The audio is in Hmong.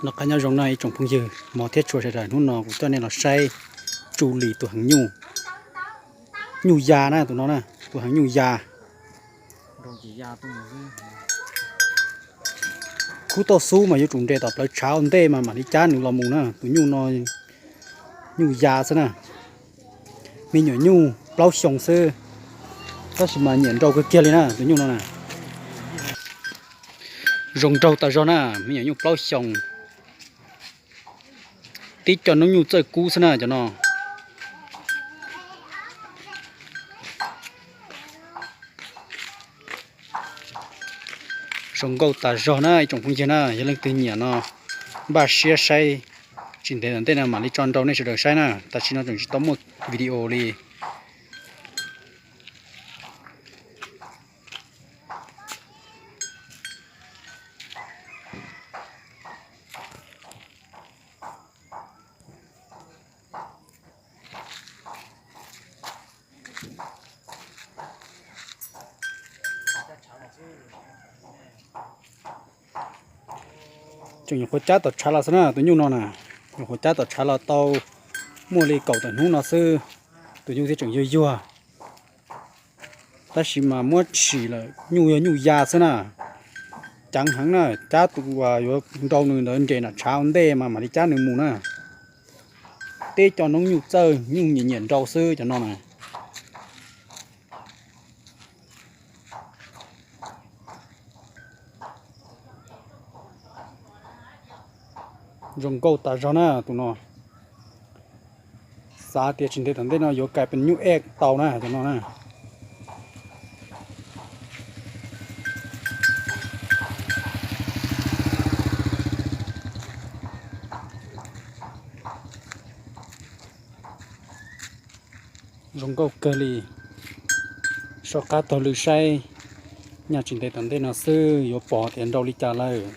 Noj qab nyob zoo na ib tsoom phooj ywg, hmov thiab tshua sawv daws, hnub no kuv coj nej los saib Tsu Lis tus heev nyuj, nyuj ya na, tus no na, tus heev nyuj ya. Khub toj xub mas yuav tsum nres tom plawv tshav ua ntej mas mam li cab nws los mus na, tus nyuj no nyuj ya xwb na. Me nyuam nyuj plaub xyoo xwb, tab sis mas nyiam nrau kawg kiag li na tus nyuj no na. Zoo nraug tas zog na, me nyuam nyuj plaub xyoo. Tib co noob nyuj txawj kub xwb na cov no. Zoo nkauj tas zog na ib tsoom phooj ywg na, yog leej twg nyiam no npaj siab saib, tsis ntev tom ntej no mam li tso nrau nej sawv daws saib na, tam sim no tseem tsis tau muaj video li. Tseem nyuam qhuav cab tom tshav los xwb na tus nyuj no na, nyuam qhuav cab tom tshav los tau muaj li kaum tawm hnub no xwb, tus nyuj thiaj tseem yuag yuag. Tab sis mas muab tsim lawm, nyuj yog nyuj ya xwb na, ceev heev na, cab tus uas yuav nrau nws ntawd nres nram tshav ua ntej mas mam li cab nws mus na. Tib co noob nyuj txawj nyuj nyiam nyiam nrau xwb cov no na. Zoo nkauj tas zog na tus no. Xav tias tsis ntev tom ntej no yuav kais pes nyuj ej tau na cov no na. Zoo nkauj kawg li. Soj qab taug lw saib, nyaj tsis ntev tom ntej no xwb yuav pom tias nrau li cas lawm.